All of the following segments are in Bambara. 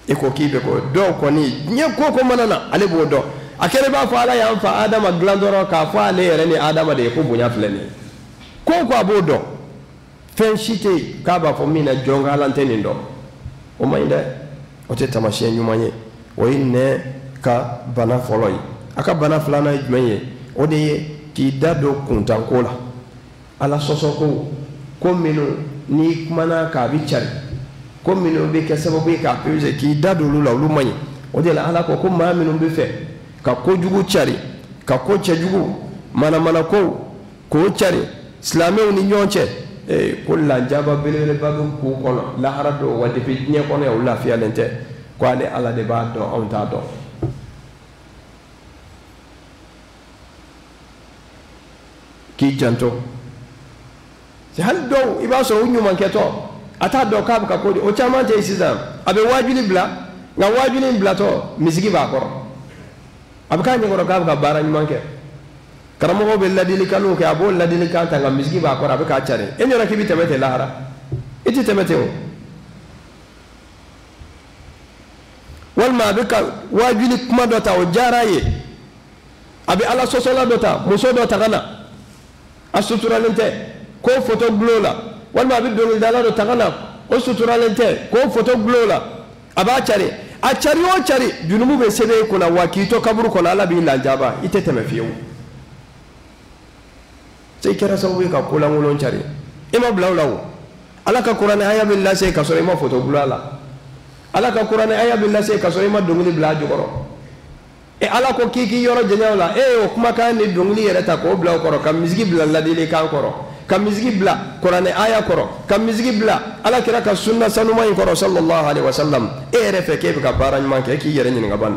E ko k'i bɛ ko dɔw kɔni diɲɛ ko ko mana na, ale b'o dɔn. A kɛra i b'a fɔ Ala y'an fa Adama dilan dɔrɔn k'a fɔ ale yɛrɛ ni Adama de ye ko bonya filɛ nin ye. Ko ko a b'o dɔn. Fɛn si tɛ yen k'a b'a fɔ min na jɔn ka Ala tɛ nin dɔn. O man ɲi dɛ, o tɛ taamasiyɛn ɲuman ye. O ye nɛn ka bana fɔlɔ ye. A ka bana filanan ye jumɛn ye? O de ye k'i da don kuntanko la, Ala sɔsɔkow, ko minnu n'i kumana k'a bɛ cari, ko minnu bɛ kɛ sababu ye k'a pese, k'i da don olu la, olu man ɲi. O de la Ala ko ko maa minnu bɛ fɛ ka kojugu cari, ka ko cɛjugu, manamanakow k'o cari silamɛw ni ɲɔgɔn cɛ, ee ko lanjaba belebeleba bɛ k'u kɔnɔ lahara don, wa depuis diɲɛ kɔnɔ yan u lafiyalen tɛ. Ko ale Ala de b'a dɔn, anw t'a dɔn. K'i janto. Hali dɔw i b'a sɔrɔ u ɲumankɛtɔ a t'a dɔn k'a bɛ ka ko di. O caman tɛ yen sisan, a bɛ waajuli bila, nka waajuli in bilatɔ misigi b'a kɔrɔ, a bɛ k'a ɲɛkɔrɔ k'a bɛ ka baara ɲuman kɛ. Karamɔgɔw bɛ ladilikanw kɛ, a b'o ladilikan ta, nka misigi b'a kɔrɔ, a bɛ k'a cari. E ɲɛna k'i bɛ tɛmɛ ten lahara, i tɛ tɛmɛ ten o. Walima a bɛ ka waajuli kuma dɔ ta, o diyara a ye, a bɛ Ala sɔsɔla dɔ ta, muso dɔ ta ka na, a suturalen tɛ, k'o foto gulon la, walima a bɛ dɔnkilidala dɔ ta ka na, o suturalen tɛ, k'o foto gulon la, a b'a cari. A cari o cari, junumu bɛ sɛbɛn i kunna, wa k'i to kaburu kɔnɔ Ala b'i lanjaba, i tɛ tɛmɛ fiyewu. I kɛra sababu ye ka kolankolon cari, i ma bila o la o. Ala ka kuranɛ aya bɛ lase ka sɔrɔ i ma foto gulon a la. Ala ka kuranɛ aya bɛ lase ka sɔrɔ i ma dɔnkili bila a jukɔrɔ. E Ala ko k'i k'i yɔrɔ janya o la, e y'o kumakan ni dɔnkili yɛrɛ ta k'o bila o kɔrɔ, ka misigi bila ladilikan kɔrɔ, ka misigi bila kuranɛ aya kɔrɔ, ka misigi bila Ala kira ka sunna sanuma in kɔrɔ sallallahu alaihi wasallam. E yɛrɛ fɛ k'e bɛ ka baara ɲuman kɛ, e k'i yɛrɛ ɲininka bani.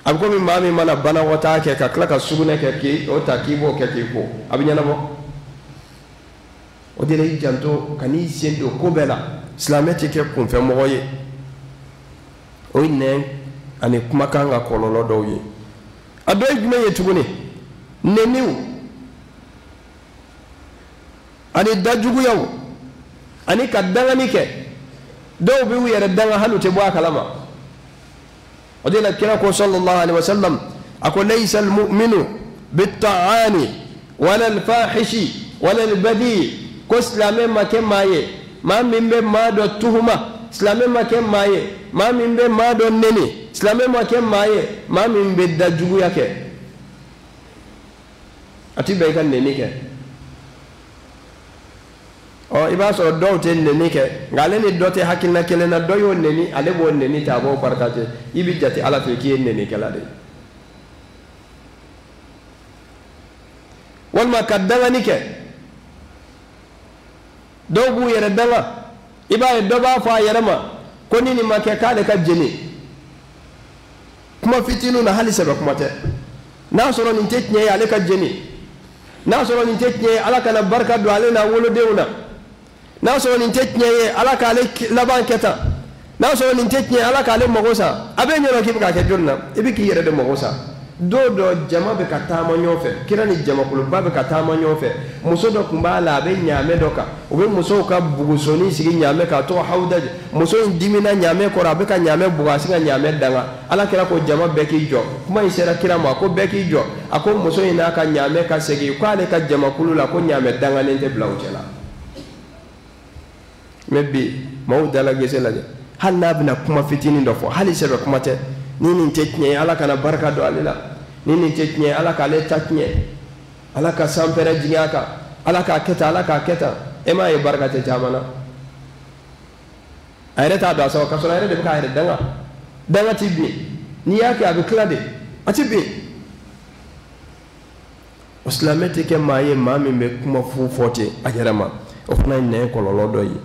A bɛ komi maa min mana banakɔtaa kɛ ka tila ka sugunɛ kɛ, k'i o ta k'i b'o kɛ k'i ko, a bɛ ɲɛnabɔ. O de la i janto, ka n'i sen don ko bɛɛ la. Silamɛ tɛ kɛ kunfɛmɔgɔ ye. O ye nɛn ani kumakan ka kɔlɔlɔ dɔw ye. A dɔ ye jumɛn ye tuguni? Nɛniw ani dajuguyaw ani ka dangani kɛ. Dɔw bɛ u yɛrɛ danga hali u tɛ bɔ a kalama. O de la kira ko sallallahu alaihi wasallam, a ko laysa almu'minu bitta'ani wala alfahishi wala albadi. Ko silamɛ ma kɛ maa ye maa min bɛ maa dɔ tuhuma, silamɛ ma kɛ maa ye maa min bɛ maa dɔ neni, silamɛ ma kɛ maa ye maa min bɛ dajuguya kɛ. A ti bɛn i ka neni kɛ. Ɔ i b'a sɔrɔ dɔw tɛ neni kɛ, nka ale ni dɔ tɛ hakilina kelen na, dɔ y'o neni, ale b'o neni ta, a b'o partager. I bɛ jate Ala fɛ k'i ye nenikɛla de ye. Walima ka dangani kɛ, dɔw b'u yɛrɛ danga. I b'a ye dɔ b'a fɔ a yɛrɛ ma ko ni nin ma kɛ k'ale ka jeni. Kuma fitininw na, hali sɛbɛ kuma tɛ. N'a sɔrɔ nin tɛ tiɲɛ ye, ale ka jeni. N'a sɔrɔ nin tɛ tiɲɛ ye, Ala kana barika don ale n'a wolodenw na. N'a sɔrɔ nin tɛ tiɲɛ ye, Ala k'ale laban kɛ tan. N'a sɔrɔ nin tɛ tiɲɛ ye, Ala k'ale mago sa. A bɛ ɲɛna k'i bɛ k'a kɛ joli na, i bɛ k'i yɛrɛ de mago sa. Don dɔ jama bɛ ka taama ɲɔgɔn fɛ, kira ni jamakuluba bɛ ka taama ɲɔgɔn fɛ. Muso dɔ tun b'a la, a bɛ ɲaamɛ dɔ kan. U bɛ musow ka bugusoni sigi ɲaamɛ kan, a tɔgɔ Hawudaji. Muso in dimina ɲaamɛ kɔrɔ, a bɛ ka ɲaamɛ bugɔ, a sin ka ɲaamɛ danga. Ala kira ko jama bɛɛ k'i jɔ. Kuma in sera kira ma, ko bɛɛ k'i jɔ. A ko muso in n'a ka ɲaamɛ ka segin, k'ale ka jamakulu la, ko ɲaamɛ danganen tɛ bila u cɛ la. Mɛ bi maaw dala gese lajɛ, hali n'a bɛna kuma fitinin dɔ fɔ, hali sɛbɛ kuma tɛ, ni nin tɛ tiɲɛ ye, Ala kana barika don ale la, ni nin tɛ tiɲɛ ye, Ala k'ale ta tiɲɛ, Ala ka sanpɛrɛ jigin a kan, Ala k'a kɛ tan, Ala k'a kɛ tan. E m'a ye barika tɛ caman na. A yɛrɛ t'a dɔn a sababu, k'a sɔrɔ a yɛrɛ de bɛ k'a yɛrɛ danga. Danga ti bin, n'i y'a kɛ a bɛ tila de, a ti bin. O silamɛ tɛ kɛ maa ye maa min bɛ kuma fu fɔ ten a yɛrɛ ma. O fana ye nɛn kɔlɔlɔ dɔ ye.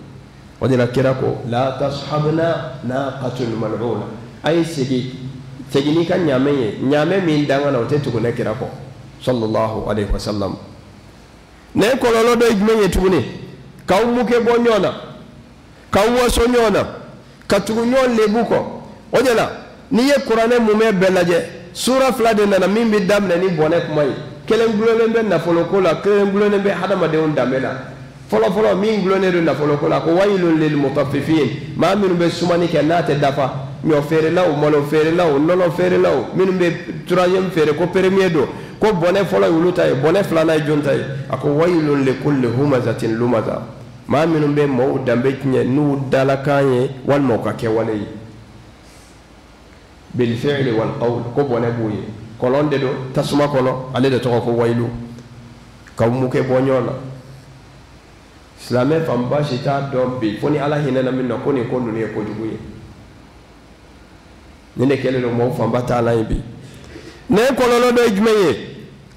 O de la kira ko la tashabna naqatul mal'una. A ye segin n'i ka ɲaamɛ ye, ɲaamɛ min danga na, o tɛ tugu ne kira kɔ sallallahu alaihi wasallam. Nɛn kɔlɔlɔ dɔ ye jumɛn ye tuguni? K'aw muke bɔ ɲɔgɔn na, k'aw waso ɲɔgɔn na, ka tugu ɲɔgɔn lebu kɔ. O de la n'i ye kuranɛ mumɛ bɛɛ lajɛ, sura fila de nana min bɛ daminɛ ni bɔnɛ kuma ye. Kelen gulonnen bɛ nafoloko la, kelen gulonnen bɛ hadamadenw danbe la. Fɔlɔfɔlɔ min gulonnen don nafoloko la, ko wayilun lil mutaffifin, maa minnu bɛ sumani kɛ n'a tɛ dafa. Ɲɔ feerelaw, malo feerelaw, nɔnɔ feerelaw, minnu bɛ troisième feere ko premier don, ko bɔnɛ fɔlɔ ye olu ta ye, bɔnɛ filanan ye jɔn ta ye? A ko waylun likulli humazatin lumaza, maa minnu bɛ maaw danbe tiɲɛ n'u dalakan ye walima u ka kɛwale ye, bilfi'li wal qawl, ko bɔnɛ b'u ye. Kɔlɔn de don tasuma kɔnɔ, ale de tɔgɔ ko wayilu. Ka muke bɔ ɲɔgɔn na, silamɛ fanba si t'a dɔn bi fo ni Ala hinɛna min na ko nin ko ninnu ye kojugu ye. Nin de kɛlen don mɔgɔw fanba t'a la yen bi. Nin kɔlɔlɔ dɔ ye jumɛn ye?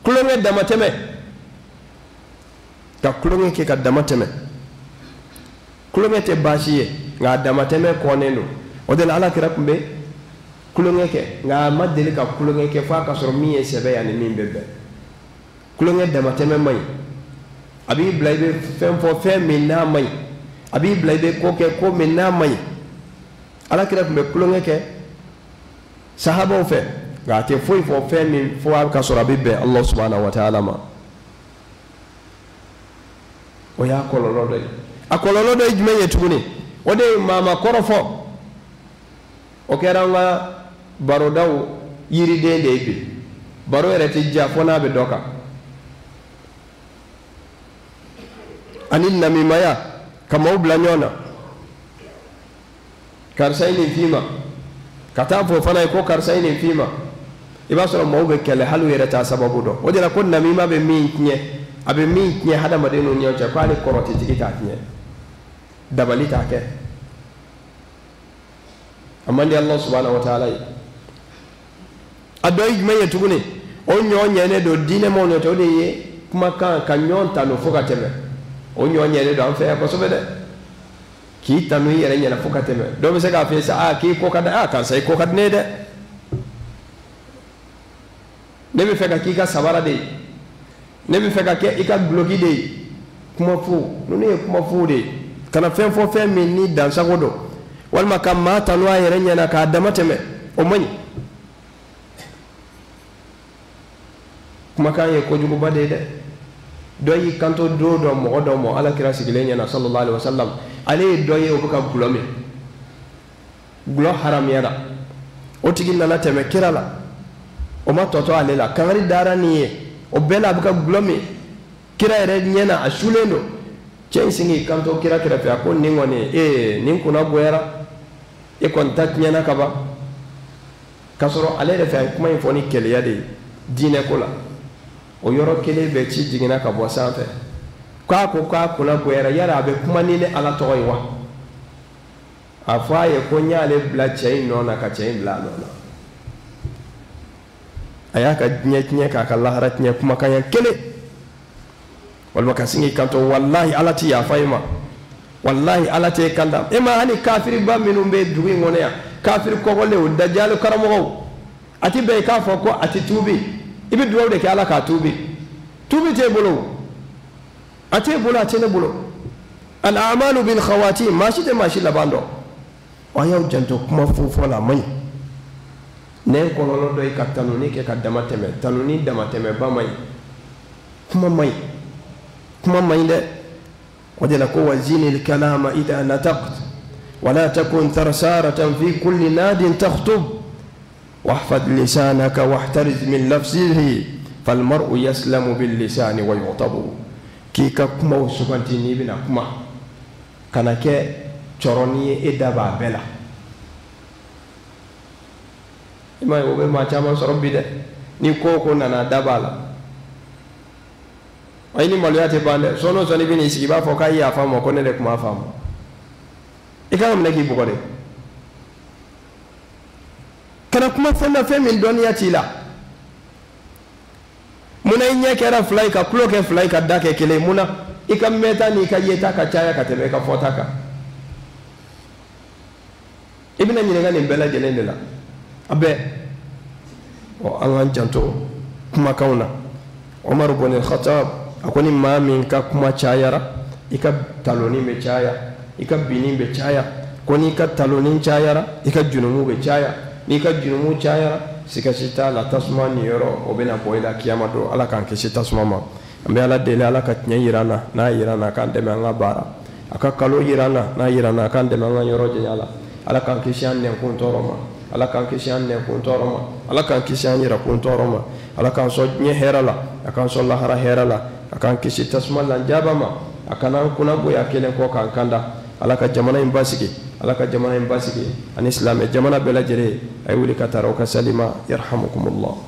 Tulonkɛ damatɛmɛ, ka tulonkɛ kɛ ka damatɛmɛ. Tulonkɛ tɛ baasi ye, nka a damatɛmɛ kɔnnen don. O de la Ala kira tun bɛ tulonkɛ kɛ, nka a ma deli ka tulonkɛ kɛ f'a ka sɔrɔ min ye sɛbɛ ye ani min bɛ bɛn. Tulonkɛ damatɛmɛ man ɲi, a b'i bila i bɛ fɛn fɔ fɛn min n'a man ɲi, a b'i bila i bɛ ko kɛ ko min n'a man ɲi. Ala kira tun bɛ tulonkɛ kɛ sahabaw fɛ, nka a tɛ foyi fɔ fɛn min fo a ka sɔrɔ a bɛ bɛn Allah subahana wa taala ma. O y'a kɔlɔlɔ dɔ ye. A kɔlɔlɔ dɔ ye jumɛn ye tuguni? O de ye maama kɔrɔfɔ. O kɛra an ka barodaw yiriden de ye bi. Baro yɛrɛ tɛ diya fo n'a bɛ dɔ kan. Ani namimaya, ka maaw bila ɲɔgɔn na, karisa ye nin f'i ma, ka taa fɔ fana ye ko karisa ye nin f'i ma. I b'a sɔrɔ maaw bɛ kɛlɛ hali u yɛrɛ t'a sababu dɔn. O de la ko namima bɛ min tiɲɛ, a bɛ min tiɲɛ hadamaden n'u ɲɔgɔn cɛ, ko hali kɔrɔtɛtigi t'a tiɲɛ, dabali t'a kɛ. A man di Allah subahana wa taala ye. A dɔ ye jumɛn ye tuguni? O ɲɔ ɲɛnen don diinɛ maaw ɲɔ cɛ, o de ye kumakan ka ɲɔgɔn tanu fo ka tɛmɛ. O ɲɔ ɲɛnen don an fɛ yan kosɛbɛ dɛ, k'i tanu i yɛrɛ ɲɛna fo ka tɛmɛ. Dɔ bɛ se k'a f'i ye sa, aa k'i ko ka di, aa karisa i ko ka di ne ye dɛ, ne bɛ fɛ ka k'i ka sabara de ye, ne bɛ fɛ ka kɛ i ka duloki de ye. Kuma fu ninnu ye kuma fu de ye. Kana fɛn fɔ fɛn min ni dansago don, walima ka maa tanu a yɛrɛ ɲɛna k'a dama tɛmɛ, o man ɲi. Kumakan ye kojuguba de ye dɛ. Dɔ y'i kanto don dɔ mɔgɔ dɔ ma, Ala kira sigilen ɲɛna sallallahu alaihi wasallam, ale ye dɔ ye o bɛ ka gulɔ min, gulɔ haramuyara. O tigi nana tɛmɛ kira la, o ma tɔtɔ ale la, kangari dara nin ye, o bɛɛ la a bɛ ka gulɔ min kira yɛrɛ ɲɛ na, a sulen don. Cɛ in sin k'i kanto kira kɛrɛfɛ, a ko nin kɔni ee nin kunna goyara, e kɔni ta tiɲɛna ka ban. K'a sɔrɔ ale yɛrɛ fɛ a ye kuma in fɔ ni keleya de ye diinɛ ko la. O yɔrɔ kelen bɛɛ ci jiginna ka bɔ sanfɛ k'a ko k'a kunna goyara, yala a bɛ kuma ni ne Ala tɔgɔ ye wa? A fɔ a ye ko n y'ale bila cɛ in nɔ na, ka cɛ in bila a nɔ na. A y'a ka diɲɛ tiɲɛ k'a ka lahara tiɲɛ kumakan ɲɛ kelen. Walima ka sin k'i kanto walahi Ala ti yafa e ma, walahi Ala t'e kanda e ma. Hali kafiriba minnu bɛ dugu in kɔnɔ yan, kafiri kɔgɔlenw, dajali karamɔgɔw, a ti bɛn i k'a fɔ ko a ti tuubi. I bɛ dugawu de kɛ Ala k'a tuubi. Tuubi t'e bolo, a t'e bolo, a tɛ ne bolo. Al a'malu bil khawatim, maa si tɛ maa si laban dɔn. Aw y'aw janto kuma fofɔ la, a man ɲi. Nɛn kɔlɔlɔ dɔ ye ka tanuni kɛ ka dama tɛmɛ. Tanuni dama tɛmɛba man ɲi, kuma man ɲi, kuma man ɲi dɛ. O de la ko wazinil kalama idha nataqt wala takun tarsaratan fi kulli nadin takhtub wahfad lisanaka wahtariz min lafzihi falmar'u yaslamu bil lisani wa yu'tabu. K'i ka kumaw suganti n'i bɛna kuma, kana kɛ cɔrɔni ye e da b'a bɛɛ la. I m'a ye o bɛ maa caman sɔrɔ bi dɛ, ni ko o ko nana da b'a la. Ayi, ni maloya tɛ ban dɛ. Sɔɔni o sɔɔni i bɛ n'i sigi, i b'a fɔ k'a ye yafa ma, ko ne de tun b'a faamu. I kan ka minɛ k'i bugɔ de. Kana kuma fɛn na fɛn min dɔnniya t'i la. Munna i ɲɛ kɛra fila ye, ka tulo kɛ fila ye, ka da kɛ kelen ye? Munna i ka mɛnta n'i ka yeta ka caya ka tɛmɛ i ka fɔta kan? I bɛna ɲininka nin bɛɛ lajɛlen de la a bɛɛ. Ɔ, an k'an janto kumakanw na. Umaru bun Khattab a ko ni maa min ka kuma cayara, i ka taloni bɛ caya, i ka binni bɛ caya. Ko n'i ka taloni cayara, i ka junumu bɛ caya. N'i ka junumu cayara, siga si t'a la, tasuma niyɔrɔ o bɛna bɔ i la kiyama don. Ala k'an kisi tasuma ma. An bɛ Ala deli, Ala ka tiɲɛ yira an na, n'a yira an na, k'an dɛmɛ an ka baara. A ka kalo yira an na, n'a yira an na, k'an dɛmɛ an ka yɔrɔ janya la. Ala k'an kisi an nɛnkun tɔɔrɔ ma. Ala k'an kisi an nɛnkun tɔɔrɔ ma. Ala k'an kisi an yɛrɛkun tɔɔrɔ ma. Ala k'an sɔn diɲɛ hɛrɛ la, a k'an sɔn lahara hɛrɛ la, a k'an kisi tasuma lanjaba ma, a kana an kunna goya kelen kɔ k'an kanda. Ala ka jamana in basigi, Ala ka jamana in basigi ani silamɛ jamana bɛɛ lajɛlen. A ye wuli ka taa aw ka sali ma. Yarhamukumullah.